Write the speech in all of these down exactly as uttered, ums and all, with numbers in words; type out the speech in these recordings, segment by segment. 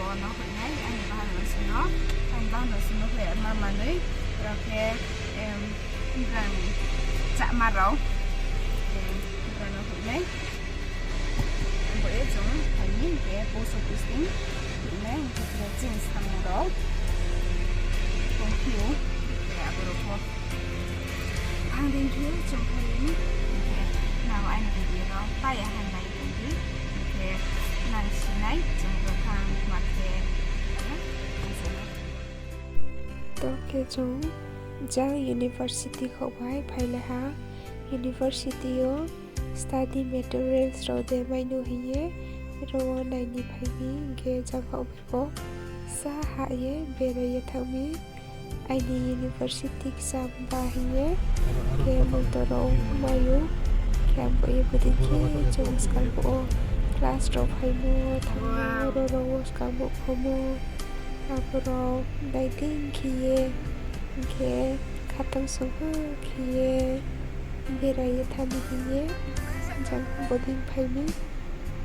Bo no hoih nai, aini bahan no sino, aini bahan no sino hoih ma manoi, aro khe, em, brang chama rao, em, brang no hoih nai. Bo ye chung phai ni, hing khe post office ni hoih nai, hing khe chini samung rao tongphi ou, hing khe abo rao pho. Ang din khe chung phai ni, hing khe nang aini video no paiya hai nai tong di, hing khe nang sinai chung rao phang ma khe, ang sa no. To khe chung jang university khaoh bai phai le ha, university yo study materials rao de mai no hing ye, aro wo nai ni phai mi, hing khe jang khaoh bai pho sa ha ye berai ye thanng mi. Aini university kcham ba hing ye, khe motor rao mai ou, khe ang bo ye bodei khe chung skang bo wo class rao phaimo thanngmo, aro rao wo skang bo phomo, abo rao nai dei khe ye, hing khe khatang song ha khe ye berai ye thanng ni hing ye, jang bodei phai mi.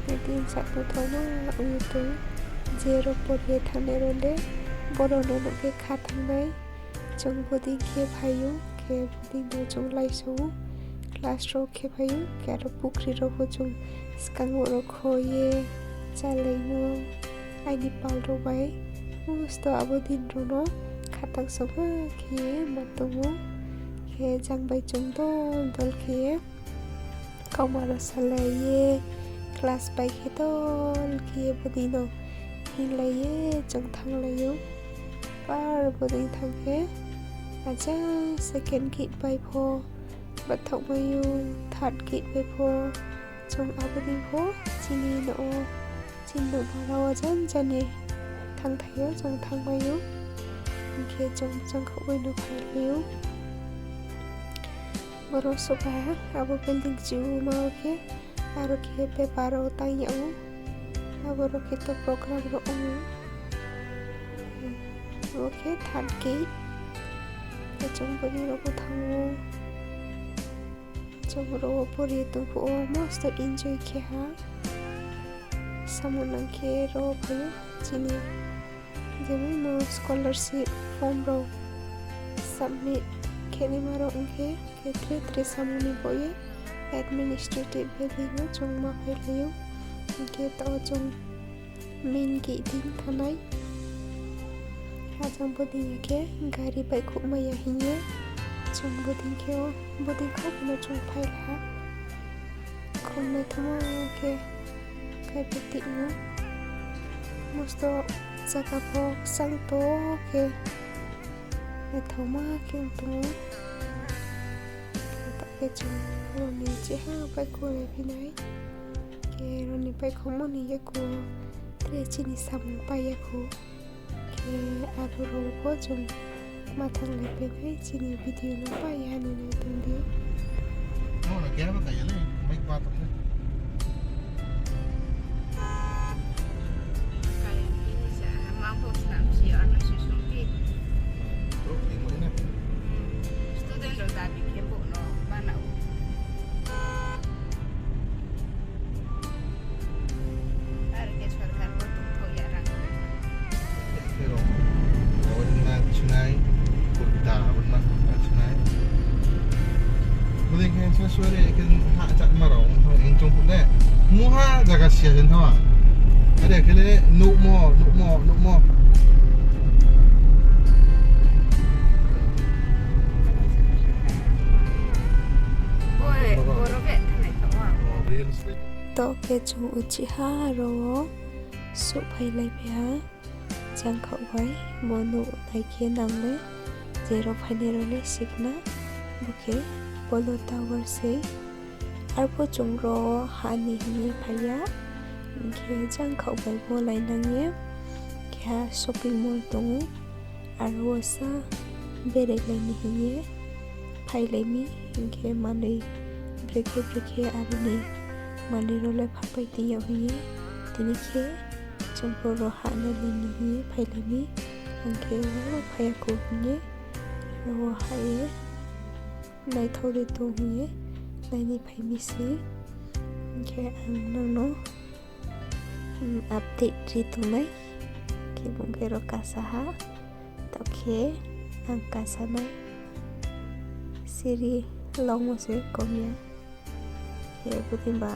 Bodei sa tongthaoma ong ye tong, je rao pore thanngnai rao le, brao no nuh khe kha thanng nai. Chung bodei khe phai ou, khe bodei no chung laisa ou, class rao khe phai ou, khe aro pukhri rao pho chung skang wo rao kho ye chálaimo, aini pal rao bai. Mosto abo din rao no khatang song ha khe ye ma tong ou, khe jang bai chung dol dol khe ye kauma rao salai ye, class bai khe dol khe ye bodei no hinglai ye chung thannglai ou. Par bodei thanng khe, ajang second gate bai pho bathaohmai ou, third gate bai pho, chung abo dei pho chini nouh wo, chini nouh bara wo janja ni thanngthai yo chung thanngmai ou. Hing khe chung jang khaoh bai no phailai ou. Boro souhba abo building kchuma wo khe, aro khe paper rao tang yag ou. Aboro khe to program rao ong ou. Abo khe third gate. Khe chung bodei rao pho thanng ou. Chung aro wo pore tong phuh wo mosto enjoy khe ha. Samung nang khe aro phai ou chini. Jemon no scholarship form rao submit khe naima rao ong khe, khe tre tre samung ni baoh ye administrative building no chung ma phailai ou. Hing khe taoh chung main gate dei thanngnai. Ajang bodei ya khe gari baihkhouhmai ya hing ye, chung bodei khe o, bodei khe o no chung phai la ha. Kho naithaoma khe, kaiba tini mosto zaga pho kchang to khe, naithaoma khe ong tong ou. Taoh khe chung aro ni chiha baihkhouhlai phi nai. Khe aro ni baihkhouhmo ni yakgu tre chini samung pai ya khou. Khe aro rao pho chung ma thannglaiphainai, chini video no pai ya ni nai tong di. Student rao dabi khe bo no bana ou. Are khe sorkar bo tongthao ya rang. Aro, abo ni ma sunai, kurta, abo ni ma sunai. Bodei khe sa suare khe ha chakma rao ong tong ing chung phuh le. Muha zaga siya jen thaoh. Are khe le nuhmo, nuhmo, nuhmo. Real estate. Taoh khe chung uchih ha aro wo souhphailaiphai ha, jangkhaoh bai bo nouh nai khe nang le, je rao phainai rao le sikna, bo khe Polo Tower se. Arphuh chung ro ha ni hing ye phai ya, hing khe jangkhaoh bai bo lainang ye, keha shopping mall tong ou, aro wo sa berai lai ni hing ye phailai mi, hing khe manoi brekhe brekhe aro ni manoi rao le phapai tong yag hing ye, tini khe chung pho ro ha nai lai ni hing ye phailai mi, hing khe ro phai ya khou hing ye, ro wo ha ye naithao ri tong hing ye nai ni phai mi se, hing khe ang nang no update ri tongnai. Bung khe ro kasa ha. Taoh khe ang kasa nai. Siri longmo se kom ya. Khe bodei ba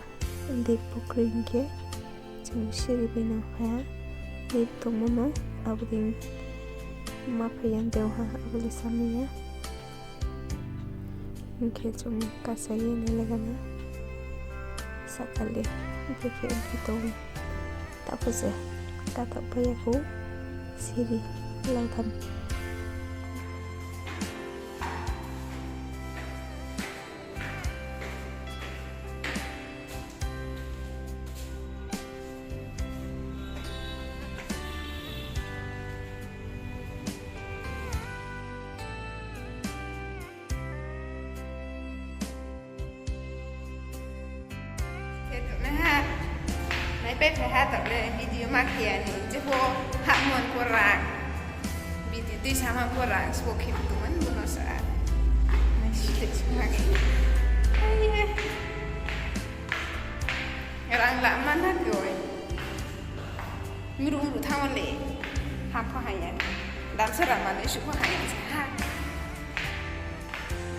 dei pukri hing khe chung siri bai nang phai ha. Dei tongmo no abo dei ma phai ya, dei ha, abo le samai ya. Hing khe chung kasa ye nai le gana. Sakal le, hing khe khe tong. Taoh pho se, kathaoh pai ya kho, siri, langtham. Khe tong nai ha. Nai pai phai ha, taoh le video ma khe ya ni, je pho hahmon pho rang. Video tui sama pho rang, sbo khe tongmon bono sa. Nai si tei si ma khe. Ai ye. Rang la ma na khe oi. Mru mru thanng le. Ha pho ha ya. Dam se rang ma le su pho ha ya se ha.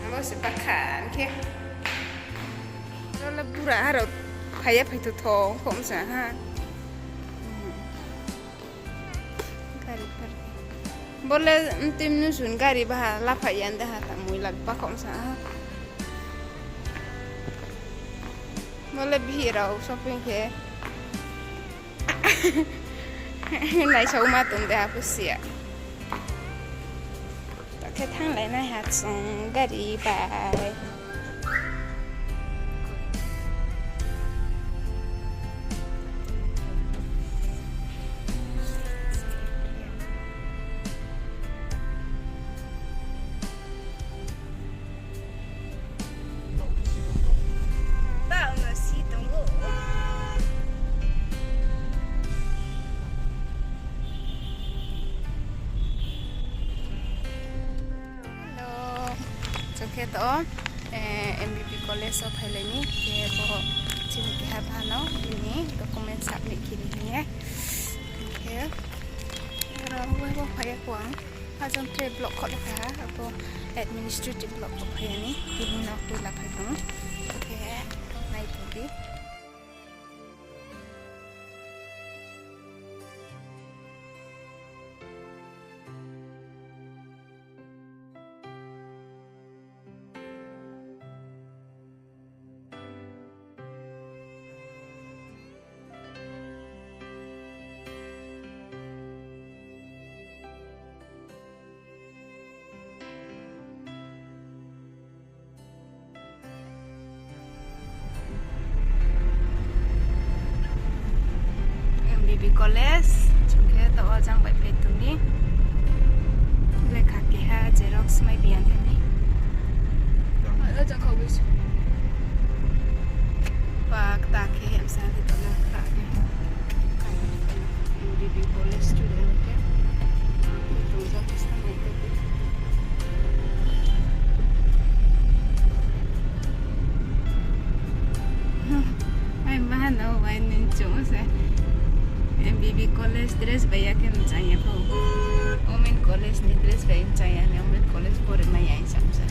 Abo se bakhan khe. Ro le bura aro phai ya phai tho tho khom sa ha. Gari parking. Bo le, mm, tui mnu sun gari baha la phai ya de ha, ta mui la ba khom sa ha. Bo le bihih rao shopping khe. Naisao ma tong de ha phusi ya. Ta khe thannglai nai ha chung gari bai. Bauno si tongo. Hello. Chung khe to, eh, M B B College wo phailai mi, khe bo chini keha bhano bini document submit khe ri hing ye. Khe aro bo phai ya kho ang. Ajang tre block kho le phai ha, abo administrative block kho phai ya ni, tini no poila phai tong. Khe nai tong di. M B B College, chung khe to o jang bai phai tong di. Lekha keha xerox mai biya thani. Alo jang kha bisi. Pak ta khe hemsa di to na kha khe. M B B College student khe. Tong jang khe samai khe. Ai, ma no, wai ni chung se. M B B college dress bai ya khe mchang ya pho. Women college ni dress bai mchang ya ni, women college pore mai ya sam se.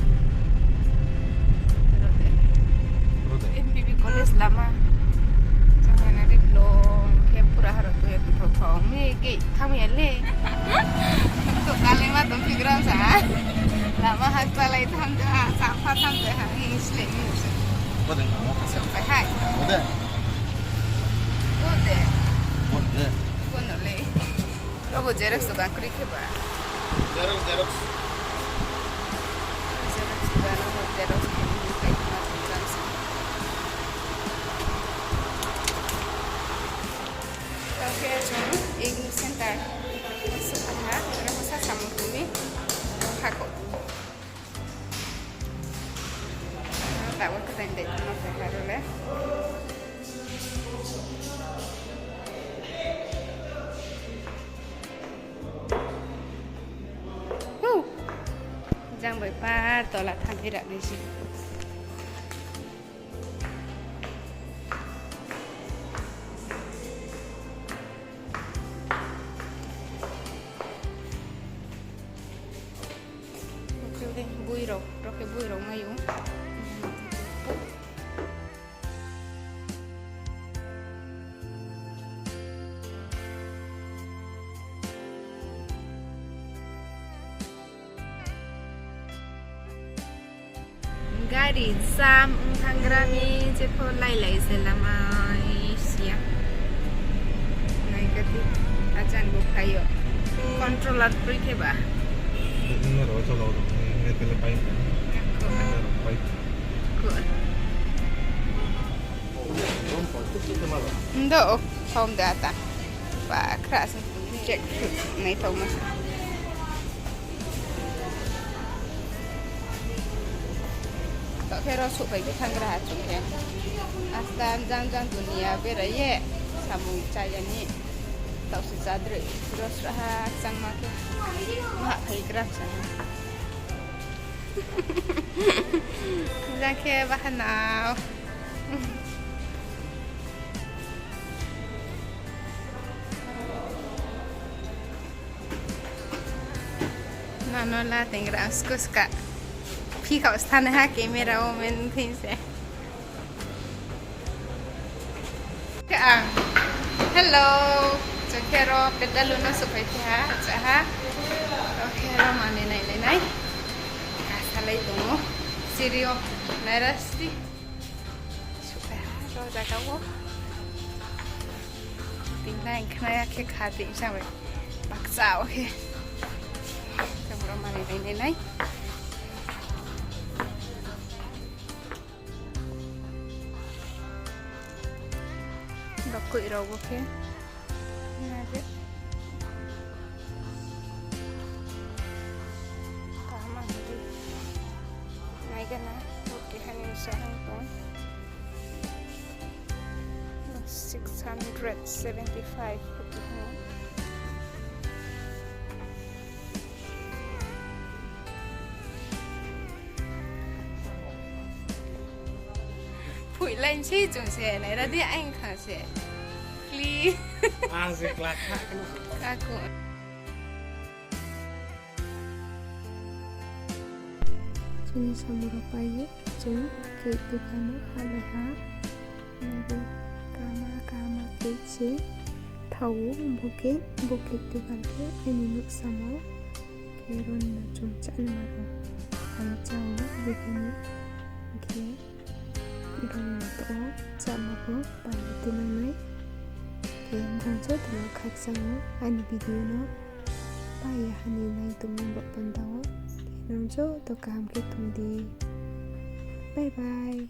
Rode. Rode. M B B college lama. Jang ya na ri blong khe pura haro tu ya tu thong mi ke. Tham ya le. To kale ma tong phi gram sa. Lama ha salai tham de ha, sampha tham de ha, hi slei mi se. Bo de lama ha sa. Bai hai. Bo de. Bo de. Bo de. Bo no le. Abo xerox dokan kri khe ba. Xerox, xerox. Xerox dokan, abo xerox khe ni kai ma tong gram sa. Tao khe chung Ignore Center souhphai ha, oro bsa samung tong mi, oro khakhouh tong mi. Tabuk khe tang dei tongma phai ha ro le. Hu! Jang bai par tola thanng phi ra nai se. Boi rao mai ou. Gari jam ong thanggra mi, jepho lailai se lama si ya. Nai kati, ajan bo phai yo. Controller kroi khe ba. Nung aro cholo, nung tele pai. Ako. Pai. Ko. Ndo, phone de ata. Ba, kra se. Jackfruit, naithaoma se. Taoh khe ro souhphai khe thanggra ha chung khe. Asta jang jang dunia berai ye, samung chá ya ni. Taoh se chádroi, ro sraha kchangma khe. Maha phai gra sa ha. Jang khe bahanao. Nano la tengra ang skuska. Phi kau sthanaiha camera wo men thing se. Khe ang. Hello. Chung khe ro Petalu no souhphai khe ha, cha ha. Ro khe ro mani nailai nai. Kasalai tong ou. Sirio. Nairasti. Souhphai ha ro jaga wo. Tinglai khna ya khe kha ting sa bai. Bakcha wo khe. Chung ro mani nailai nai. Bakoi rao bo khe. Nade. Kaham ang di. Nai gana. Bo khe hani sa ang tong. Six hundred seventy-five rupees ni. Phuilai se chung se, naira di ang kha se. Please. Ang se kla kha. Aku. Chini samung rao pai ye, chung cake dukan no halai ha. Nai di, kaham kaham cake se. Thao, bo khe, bo cake dukan khe, aini nuh samo. Khe ro ni no chung chá ni ma bo. Ang chá ou, bo khe ni. Khe, ro ni no to, chá ma bo, pai ye tuinang nai. Khe, nrao joto no khakchang ou, aini video no. Pai ya hani nai tongmo ba panda wo. Khe nrao joto kaham khe tong di. Bye bye.